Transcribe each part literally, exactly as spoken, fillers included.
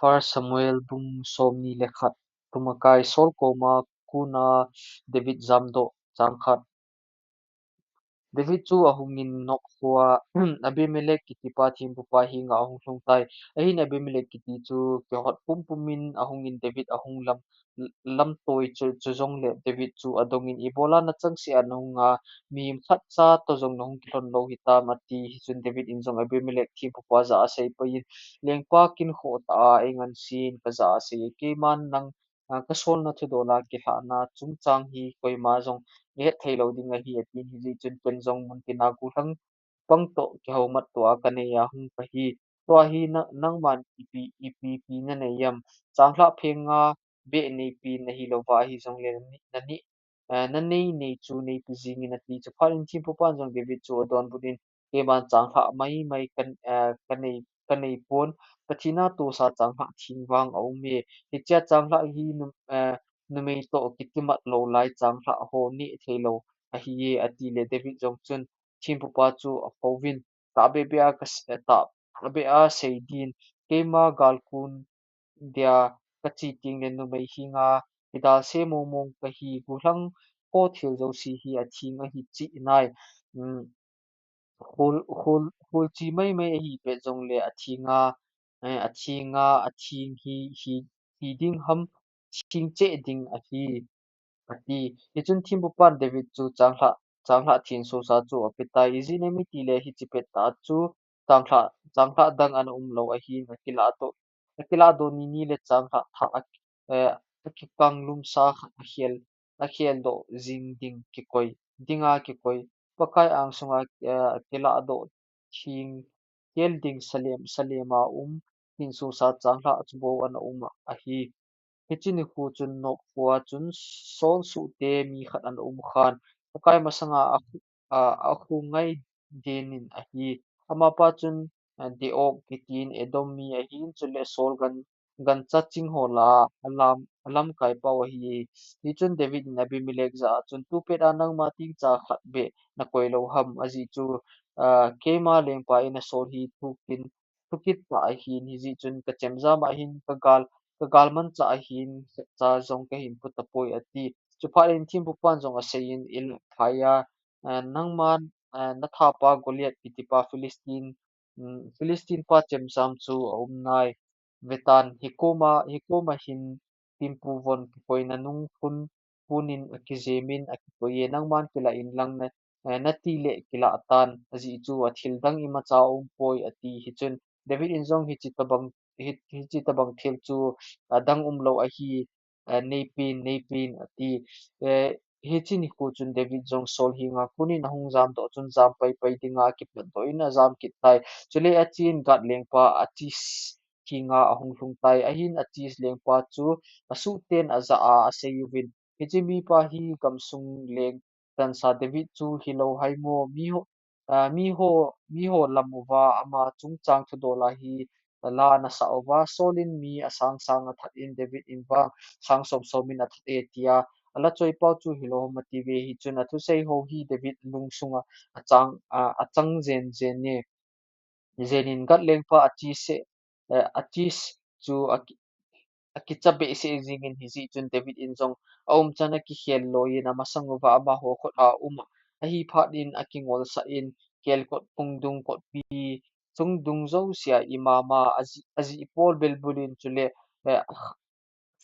First Samuel bung somni le khat. Tumakai Saul koma kona David jamdoh. Chang khat. David chu ahungin Nob khoa Abimelech kitipa thempupa henga ahung lhung tai. Ahin Abimelech kiti chu kihot pumpumin ahungin David ahung lam, lamtoi chu, chujongle David chu adongin, "Ibola nachangse a nahunga, mihem khatcha toh jong nahung kilhon lou hitam?" ati. Hichun David in jong Abimelech thempupa jah a asei paiyin, "Lengpa kin khoh tah a eingansen kajah a asei, keiman nang, a, kasolna thudola kilhahna chungchang hi koima jong ahet thei lou ding ahi," atin. Hijeh chun ken jong muntina gollhang pang toh kihoumat tua kanei a hung kahi. Tua hi na, nangman ipi, ipi, ipi nanei em? Changlhah pheng nga beh neipen ahilouva ahijongle nani, nani, eh, nanei nei chu neipe jingin ati. Chuphat in thempupan jong David chu adonbut in, "Keiman changlhah maimai ka, eh, kanei, kanei pon, Pathen a tosa changlhah theng vang aume. Hichea changlhah hi nu, eh, numei toh kitimat lou lai changlhah ho neh thei lou ahiye," atile David jong chun thempupa chu apouvin, "Tahbeh beh a ka s-, eh, tahbeh a sei din, keima gal kon dia kache tengle numei henga kidalse mongmong kahi, gollhang ho thil jouse hi atheng ahi cheh nai. Um, khol, khol, kholche maimai ahi pet jongle athenga, eh, athenga, atheng hi, hi, hi ding ham, theng cheh ding ahi," ati. Hichun thempupan David chu changlhah, changlhah theng sosa chu apetai. Ijeh inem itile hiche pettah chu changlhah, changlhah dang ana umlou ahin, akilah doh, akilah doh nini le changlhah thah a, eh, akikang lumsa khat akhel, akhel doh jing ding kikoi, dinga kikoi. Pakai angsunga, eh, akilah doh theng khel ding salem, salema um theng sosa changlhah chu bou ana um ahi. Hiche nikho chun Nob khoa chun Saul suhte mi khat ana um khan, Pakai masanga akhu, a, akhu ngai denin ahi. Amapa chun, a, Doeg kitin Edom mi ahin, chule Saul gan, gancha chingho lah a alam, alamkai pau ahi. Hichun David in Abimelech jah a chun, "Tupet a nangma tengcha khat beh nakoi lou ham? Ajeh chu, a, keima lengpa in asol hi thukin, thukit tah ahin, hijeh chun kachemjam ahin, kagal, kagal manchah ahin, khatcha jong kahin put tapoi," ati. Chuphat in thempupan jong aseiyin, "Elah phai a, a, nangman, a, nathahpa Goliath kitipa Philistine, um, Philistine pa chemjam chu aum nai. Vetan, hikoma, hikoma hin thempu von kikoina nung khun, punin akijemin akikoiye, nangman kilah inlang na, eh, nati le kilah tan, ajeh chu athil dang imacha aumpoi," ati. Hichun David in jong, "Hiche tobang, hi, hiche tobang thil chu, a, dang umlou ahi, a, neipen, neipen," ati. Eh, hiche nikho chun David jong Saul henga konin ahung jamdoh chun jam paipai dinga akipatdoh in ajam kit tai. Chule achen Gath lengpa Achish henga ahung lhung tai. Ahin Achish lengpa chu asuhten ajah a aseiuvin, "Hiche mipa hi gamsung leng tansa David chu hilou haimo? Miho, a, miho, miho lam uva ama chungchang thudola hi la nasah uva, Saul in mi asang sang athat in David in vang sang som som in athat e, tia ala choipau chu hilou ham?" atiuve. Hichun athusei ho hi David lungsunga achang, a, achang jen jen e. Jenin Gath lengpa Achish, eh, Achish chu aki, akicha behseh jingin, hijeh chun David in jong aumchan akikhel loiyin amasang uva amaho khut a um ahi phat in akingolsah in, kelkot, phungdung, kotpi, chungdung jousea imama, aji, ajih pol belbul in chule, eh,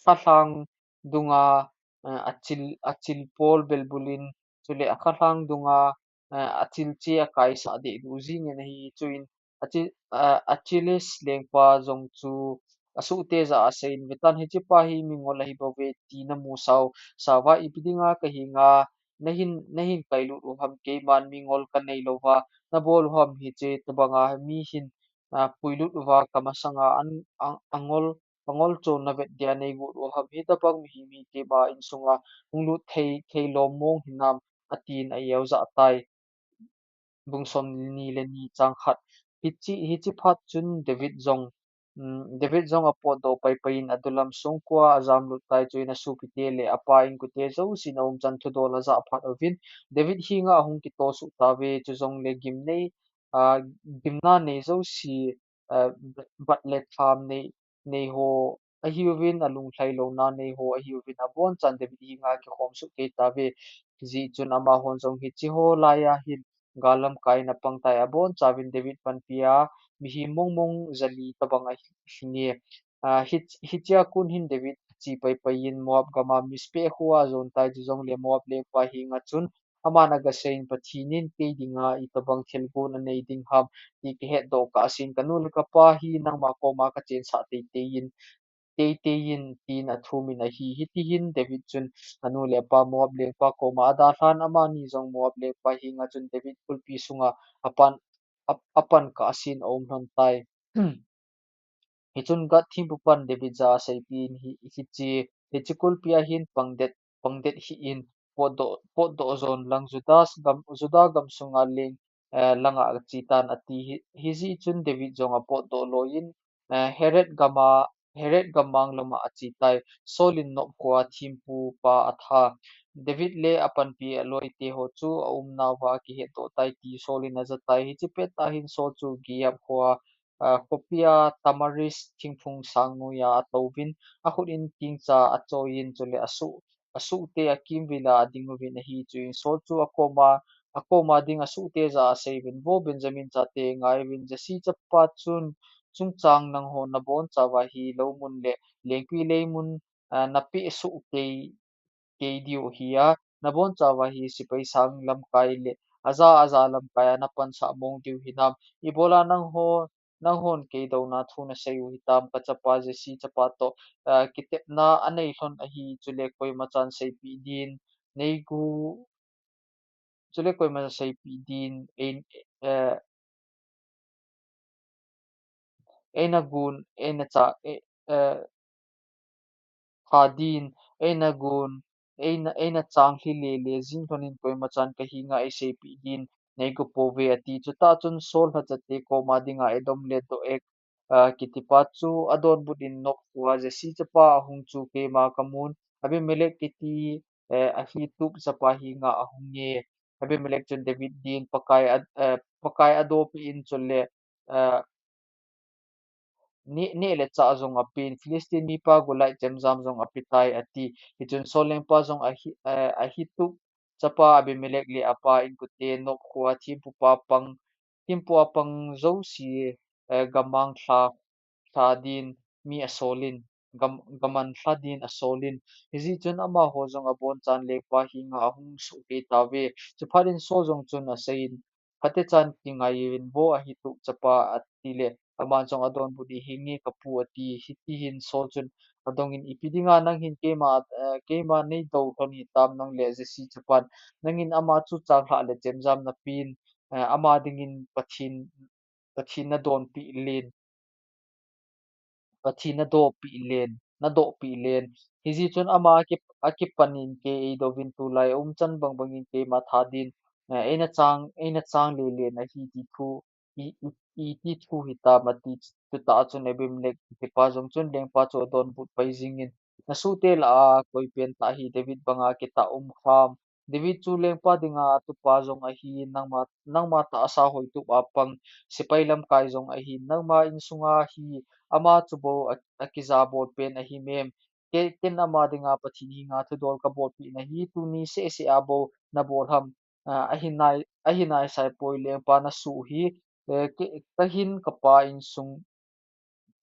khalhang dunga, eh, achil, achil pol belbul in, chule akhalhang dunga, eh, achilche akaisah dehduh jingin ahi. Chuin achi, eh, Achish lengpa jong chu asuhte jah a aseiyin, "Vetan, hichepa hi mingol ahi bouve ti namu sao, sao a ipi dinga kahenga nahin, nahin kailut u ham? Keiman mingol kanei louva nabol u ham? Hiche tobanga mi hin, a, puilut uva kamasanga an, an, angol, angol chon navet dia neigot u ham? Hitabang mihem hi keima insunga hunglut thei, thei lom mong hinam?" atin a-eojah tai. Bung somni le ni, chang khat. Hiche, hiche phat chun David jong, um, David jong apotdoh paipai in adulam songkua ajamlut tai, chuin asopite le apa inkote jousen aumchan thudol ajah phat uvin, David henga ahung kitoh soh tauve, chujongle gimnei, a, gimna nei jouse, a, bat le tham nei, nei ho ahiuvin, alunglhai louna nei ho ahiuvin, abonchan David henga kikhom soh kei tauve. Hijeh chun amahon jong hiche ho laiya hin gal lamkai in apang tai, abonchauvin David panpia mihem mongmong jali tobang ahi, ahinge. Ah, hi, hichea kon hin David che paipai in Moab gama Mizpeh khoa ajon tai, chujongle Moab lengpa henga chun aman agasei in, Pathen in kei dinga itobang thilgon anei ding ham ti kahetdoh kah ahin, kanu le kapa hi nangma koma kachensah teitei in, teitei in, tin athum in ahi. Hiti hin David chun anu le apa Moab lengpa koma adalhan, amani jong Moab lengpa henga chun David kulpi sunga apan, ap-, apan kah ahin aum lhon tai. Hichun Gath thempupan David jah a aseipeh in, hi, hiche, hiche kulpi a hin pangdet, pangdet hih in, potdoh, potdoh jon lang Judah gam, Judah gamsunga leng, eh, langa kache tan ati. Hi, hijeh chun David jong apotdoh loi in, eh, Hereth gama, Hereth gam mang lama ache tai. Saul in Nob khoa thempupa atha. David le apanpi aloite ho chu aumnauva akihetdoh tai ti Saul in aja tai. Hiche pettah hin Saul chu Gibeah khoa, ah, khopia tamarisk thingphung sang noiya atouvin, akhut in tingcha achoiyin, chule asuh, asuhte akimvila adinguvin ahi. Chuin Saul chu akoma, akoma ding asuhte jah a aseiyuvin, Vo Benjamin chate, ngaiuvin, Jesse chapa chun chungchang nanghon nabonchauva hi loumun le lengpi leimun, ah, napeh soh kei, kei diu ahi a, nabonchauva hi sepai sang lamkai le aja aja lamkai a napansah mong diu hinam? Ibola nangho, nanghon kei douna thu nasei u hitam? Kachapa Jesse chapa toh, ah, kitepna anei lhon ahi, chule koimachan seipeh din neigu, chule koimachan seipeh din, ei, eh, eina gon, eina cha, eh, eh, tha din, eina gon, eina, eina changlhi lele jing lhon in koimachan kahenga eiseipeh din neigo pouve ati. Chutah chun Saul lhachate koma dinga Edom le Doeg, ah, kitipa chu adonbut in Nob khoa Jesse chapa ahung chu keima kamun, Abimelech kiti, eh, Ahitub chapa henga ahunge. Abimelech chun David din Pakai a, eh, Pakai adopeh in, chule, eh, neh, neh le chah jong apen, Philistine mipa Goliath chemjam jong apetai ati. Hichun Saul lengpa jong Ahi, eh, Ahitub chapa Abimelech le apa inkote Nob khoa thempupa pang, thempua pang jouse, eh, gamang lha, lha din mi asolin, gam, gamang lha din asolin. Hijeh chun amaho jong abonchan lengpa henga ahung soh kei tauve. Chuphat in Saul jong chun aseiyin, Phatechan kingaiyun, Vo Ahitub chapa, atile, aman jong adonbut in, Hinge kapu, ati. Hiti hin Saul chun adongin, Ipi dinga nang hin keima, eh, keima neidou lhon hitam, nang le Jesse chapan? Nangin ama chu changlhah le chemjam napen, eh, ama dingin Pathen, Pathen nadonpeh len, Pathen nadopeh len, nadopeh len. Hijeh chun ama aki, akipan in kei eidouvin, tulai aumchan bangbang in keima tha din, eh, eina chang, eina chang lele nahi ti thu, i, i, iti thu hitam, ati. Chutah chun Abimelech kitipa jong chun lengpa chu adonbut pai jingin, Nasohte lah a koi pentah hi David banga kitah um ham? David chu lengpa dinga atupa jong ahi, nangma, nangma tahsa hoitup a pang sepai lamkai jong ahi, nangma insunga hi ama chu bou a, akija bol pen ahi mem. Ke, ken ama dinga Pathen henga thudol kabolpeh nahi, tuni sehseh a bou nabol ham? Ah, ahinai, ahinai saipoi, lengpa nasoh hi, eh, ke, kahin kapa insung,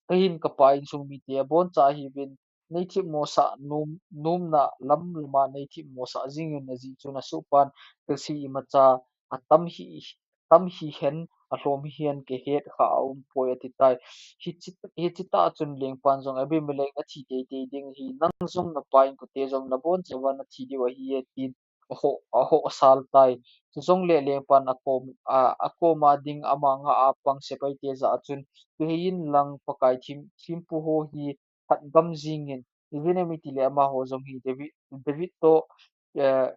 kahin kapa insung mite aboncha ahiuvin, neithemmosah nom, nomna lam lama neithemmosah jingin, ajeh chu nasohpan thilse imacha atam hi, tam hihen, alhom hihen, kihet kha aumpoi, atitai. Hiche, hiche tah chun lengpan jong, Abimelech nathi teitei ding ahi, nang jong napa inkote jong nabonchauva nathi diu ahi, atin. Aho, ahoh sal tai. Chujongle lengpan akom, a, akoma ding ama ngah a pang sepaite jah a chun, Kihei inlang Pakai them, thempu ho hi hatgam jingin, ijeh inem itile amaho jong hi David, David toh, eh,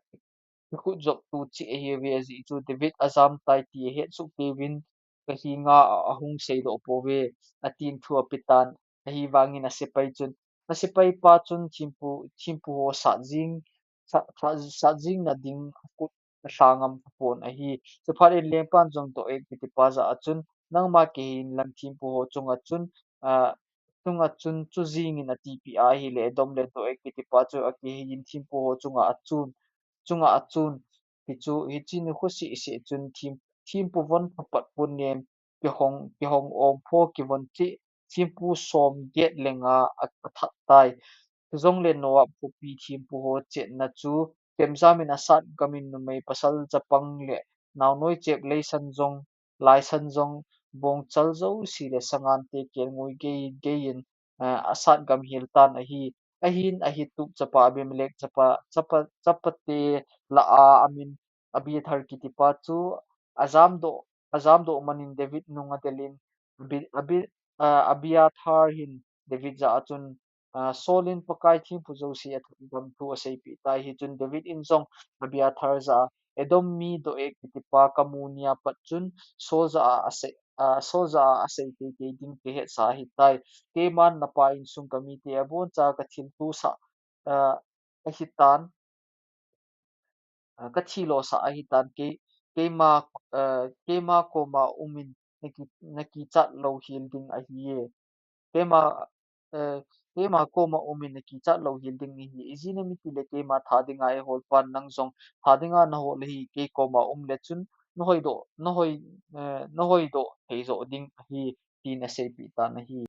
kikhutjoptu cheh ahiuve, ajeh chu David ajamtai ti ahet soh keiyuvin, kahenga a, ahung seidoh pouve, atin thu apetan. Ahivangin asepai chun, asepaipa chun thempu, thempu ho sat jing, sat, sat, sat jingna ding khut alha ngam tapon ahi. Chuphat in lengpan jong Doeg kitipa jah a chun, nangma kihei inlang thempu ho chunga chun, ah, chunga chun chu jingin atipeh a ahile, Edom le Doeg kitipa chu akiheiyin thempu ho chunga achun, chunga achun. Hichu, hiche nikho seh seh chun them, thempu von phapat pon nen, kihong, kihong om pho kivon cheh, thempu som get le nga a, athat tai. Chujongle Moab khopi thempu ho chenna chu, kemjam in asat gam in numei pasal chapang le naonoi chep leisan jong, laisan jong, bongchal jouse le sangante kelngoi gei, gei in, eh, asat gam hel tan ahi. Ahin Ahitub chapa Abimelech chapa, chapa, chapate lah a amin Abiathar kitipa chu ajamdoh, ajamdoh man in David nung adelin Abi-, Abi-, ah, Abiathar hin David jah a chun, ah, Saul in Pakai thempu jouse athat gam thu aseipeh tai. Hichun David in jong Abiathar jah a, Edom mi Doeg kitipa kamu nia pat chun Saul jah a asei, ah, Saul jah a asei teitei ding kahetsa ahitai. Keiman napa insung kamite abonchan kathilto sah, ah, ahitan, ah, kathilto sah ahitan, kei, keima, ah, keima koma um in naki, nakichat lou hel ding ahiye. Keima, eh, keima koma um in nakichat lou hel ding ahi. Ijeh inem itile keima tha dinga eiholpan nang jong tha dinga nahol ahi, kei koma um le chun nahoidoh, nahoi, eh, nahoidoh thei joh ding ahi, tin aseipeh tan ahi.